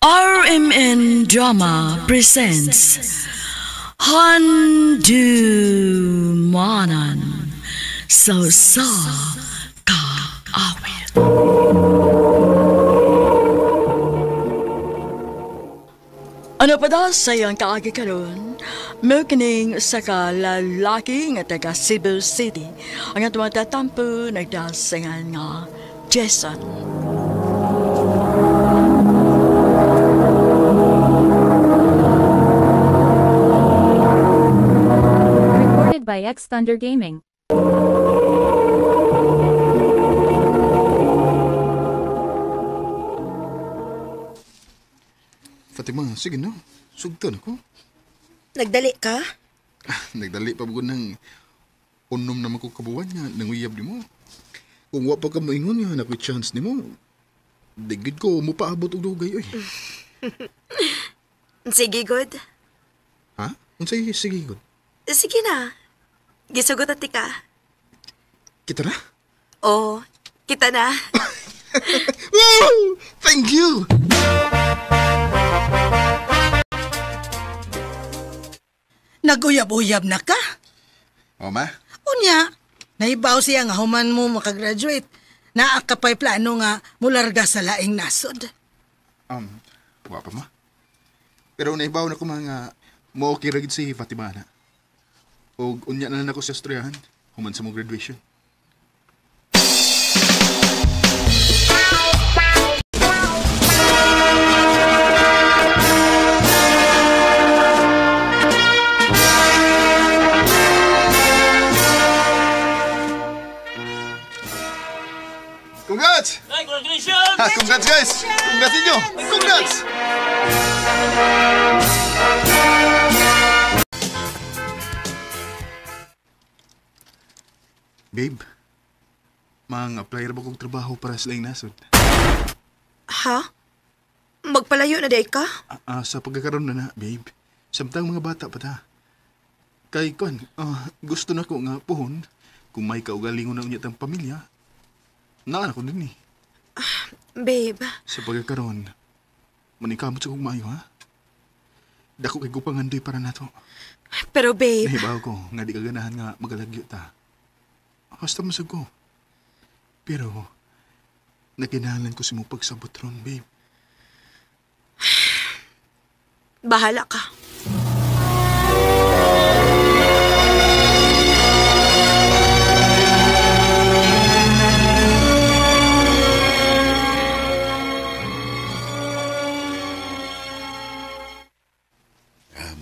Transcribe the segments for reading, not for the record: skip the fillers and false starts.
RMN Drama presents Handumanan sa sa Kaawit. Ano pa daw sa iyang kaagi karon? Mao kining sa ka lalaki nga taga Cebu City. Ang atong tatampo nagdasingan nga Jason. Recorded by X Thunder Gaming. Fatima, sige na. Sugtan ako. Nagdali ka? Nagdali pa ko ng unom naman ko kabuwan nga nanguyab ni mo. Kung wa pa ka moingon nga nakoy chance nimo. Digid ko mo paabot og dugay oy. Sige, good. Ha? Unsay sige gud? Sige na. Gisugot at ka. Kita na? Oo, kita na. Woo! Thank you. Naguyab-uyab na ka? O ma, Unya, nahibaw siya nga human mo makagraduate. Naa ka pa'y plano nga mularga sa laing nasod. Wa pa ma. Pero naibaw na ko mga mo okay ra gid si Fatima na. Og unya na lang ako sa istoryahan human sa mo graduation. Congrats! Ay, congratulations! Ha, congrats guys! Congrats inyo! Congrats! Babe, mang apply ra ba kong trabaho para sa laing nasod? Ha? Magpalayo na day ka? Sa pagkakaroon na na, babe. Samtang mga bata pa ta. Kay kon, gusto na ko nga puhon kung may kaugalingon na unya tang pamilya. Naa na ko din eh. Babe, Sa pagkakaroon, manikamot sa kong maayo, ha? Dako kay gupangandoy para nato. Pero babe, Nahibaw ko nga di ka ganahan nga magalagyo ta. Basta masag ko. Pero, nakinahanglan ko si mo pagsabot ron, babe. Bahala ka.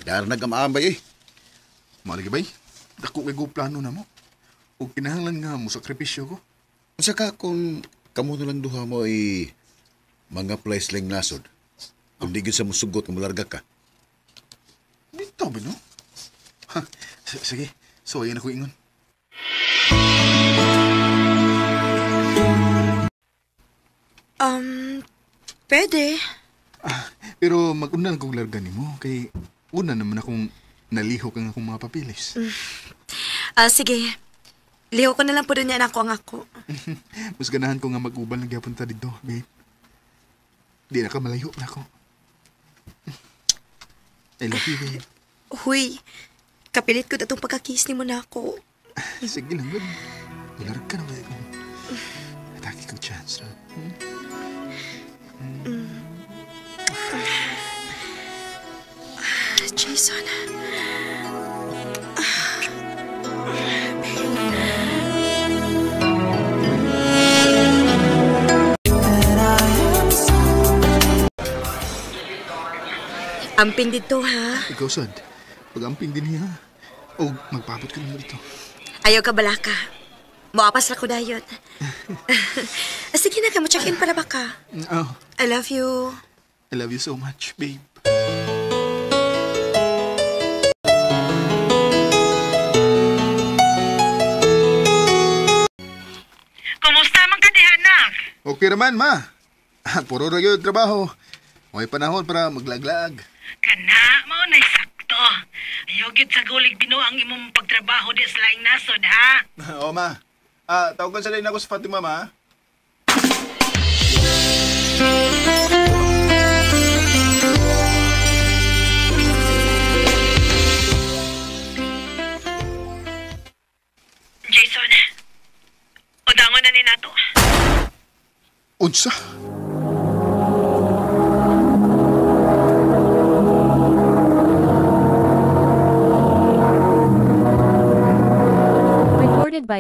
Dar nagamaambay eh. Malagi bay, dako kay go plano na mo. O kinahanglan nga mo sakripisyo ko. Unsa ka kung kamo na lang duha mo ay mga place lang nasod. Kung di gyud sa musugot nga mularga ka. Dito ba no? Ha, sige, so ayan ako ingon. Pwede. Pero mag-una lang kong larga nimo kay una naman akong nalihok ang akong mga papilis. Ah, sige. Liho ko na lang po rin yan ako ang ako. Mas ganahan ko nga mag-ubal na gyapon ta dito, babe. Di na ka malayo na ako. I love you, babe. Huy, kapilit ko atong pagka-kiss ni mo na ako. Sige lang, babe. Mularga ka naman ako. Atake kong chance, no? Hmm? Jason. Babe. Amping dito, ha? Ikaw, sad. Pag-amping din niya. O magpabot ka naman dito. Ayaw ka balaka. Moapas ra ko dayon. Sige na ka, mo check-in para ba ka? Oh, I love you. I love you so much, babe. Kumusta man ka diha, anak? Okay naman, ma. Puro ra gyud trabaho. May panahon para maglaglag. Kana, mao na'y sakto. Ayaw gid sa gulig binuang imong pagtrabaho di sa laing nasod, ha? Oo, ma. Tawagan sa ako sa Fatima, ma.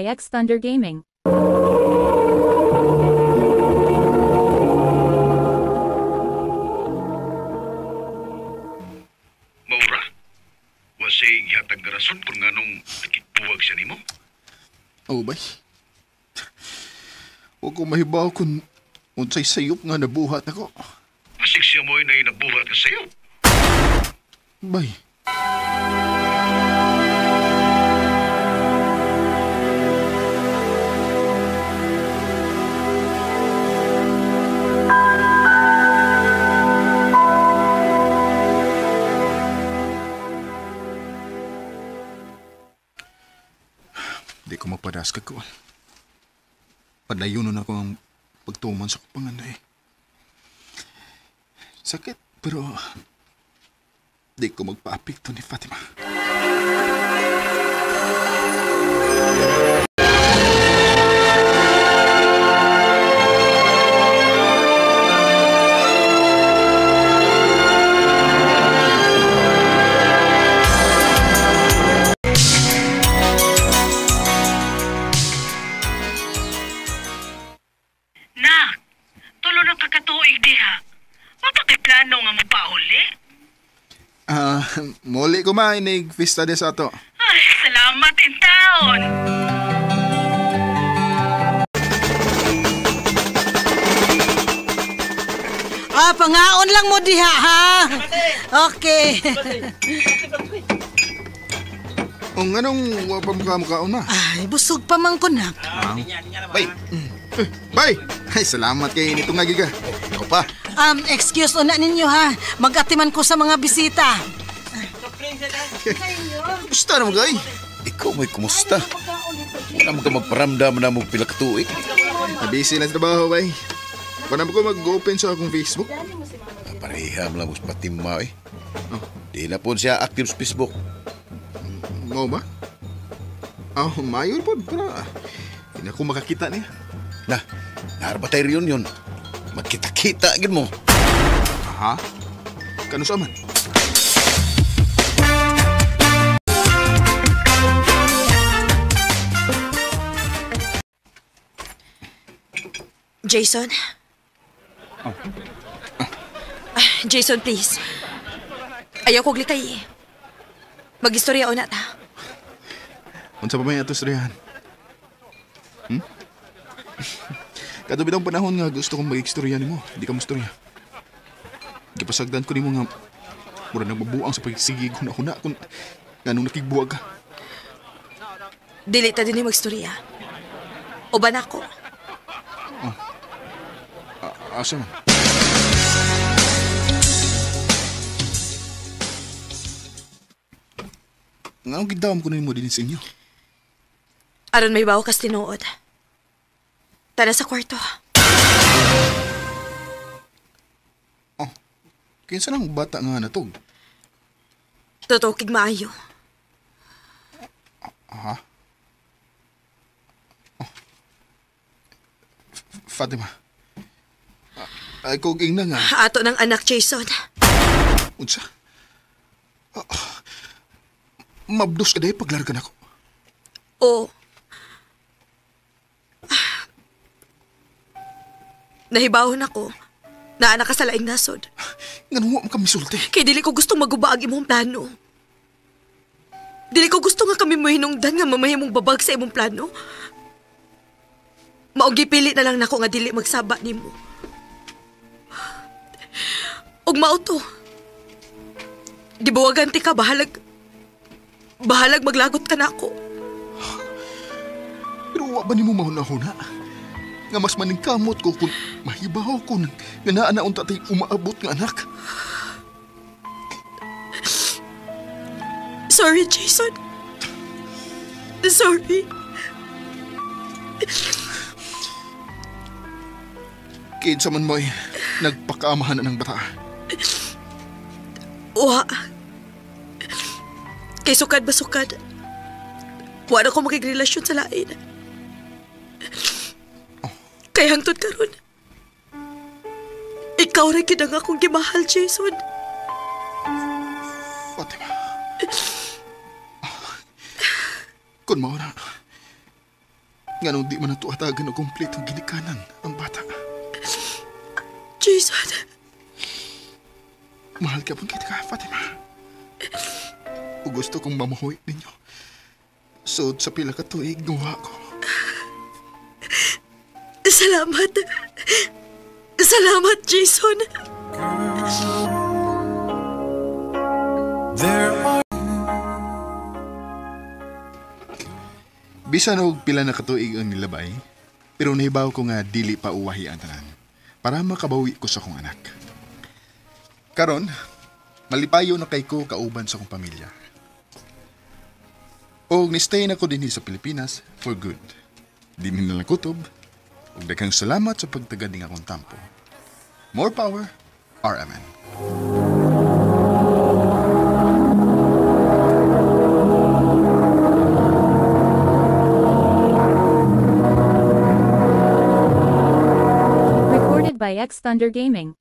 by X Thunder Gaming. Maura, wasay gihatag nga rason kung nganong nakigbuwag siya nimo? Oh, bay. Huwag ko mahibaw kung unsay sayop nga nabuhat ako. Masig siya mo'y nainabuhat ka sa'yo. Bay. Di ko mapadas ka ko. Padayon na ako ang pagtuman sa panganay. Sakit, pero di ko magpa-apekto ni Fatima. Nak, tulo na kakatuig diha. Mapakiplano nga mo pauli? Muli ko ma, inig fiesta de sa ato. Ay, salamat in taon. Ah, pangaon lang mo diha, ha? Okay. Ang anong wapa mukha-mukhaon na? Ay, busog pa man ko, nak. Bay, Bay! Ay, salamat kay nitong nga giga. ako pa. Excuse una ninyo, ha? Mag-atiman ko sa mga bisita. Gusto na mo kay? Ikaw mo'y kumusta? Wala mo ka magparamdam na mo pila ka tuig. Busy lang sa trabaho, bay. Kung ko mag-open sa akong Facebook. Pareham lang mo sa Fatima eh. Di na po siya active sa Facebook. Mao ba? Ah, mayor po. Pero, hindi na ako makakita niya. Na, naarba tayo reunion. Magkita-kita, gid mo. Ha? Kano sa man? Jason? Ah, Jason, please. Ayaw kog likay. Mag-istorya una ta. Unsa pa may ato istoryahan? Kadto bitong panahon nga gusto kong mag-istorya nimo, di ka mo-istorya. Gipasagdan ko nimo nga mura nagmabuang sa pagsigig huna-huna kung nganong nakigbuwag ka. Dili ta din mag-istorya. Uban ako. Asa man? Nganong gidawom ko nimo din sa inyo? Aron may bawo kas tinuod. Tara sa kwarto. Oh, kinsa nang bata nga natog? Totoo kig maayo. Ha? Oh. Fatima. Ay, kog ingna nga. Ato ng anak, Jason. Unsa? Mabdos ka dahil paglarga nako. Oo. Nahibawon ako. Naa ka sa laing nasod. Nganong wa man ka misulti? Kay dili ko gustong maguba ang imong plano. Dili ko gusto nga kami mahinungdan nga mamahimong babag sa imong plano. Maong gipili na lang nako nga dili magsaba nimo. Ug mao to. Gibuwagan ti ka, bahalag maglagot ka nako. Pero wa ba nimo mahuna-huna? Nga mas maningkamot ko kung mahibaw ko nga naa na unta tay umaabot nga anak. Sorry, Jason. Sorry. Kinsa man mo'y nagpakaamahan na ng bata. Wa. Kay sukad ba sukad? Wa na ko makigrelasyon sa lain. Kay hangtod karon, ikaw ra gid ang akong gimahal, Jason. Fatima. Kung mao na, Nganong di man nato hatagan og kompletong ginikanan ang bata. Jason, Mahal ka pong kita ka, Fatima. O gusto kong mamuhoy ninyo. Sud sa pila ka tuig, guha ko. Salamat. Salamat, Jason. Bisan og pila na katuig ang nilabay, pero nahibaw ko nga dili pa uwahi ang tanan para makabawi ko sa akong anak. Karon, malipayo na kay ko kauban sa akong pamilya. Og ni-stay na ko dinhi sa Pilipinas for good. Dinhi na lang kutob. Ug daghang salamat sa pagtagad ning akong tampo. More power, RMN. Recorded by X Thunder Gaming.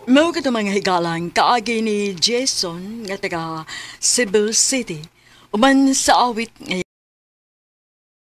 Mao kato mga higalang kaagi ni Jason nga taga Cebu City. Uban sa awit nga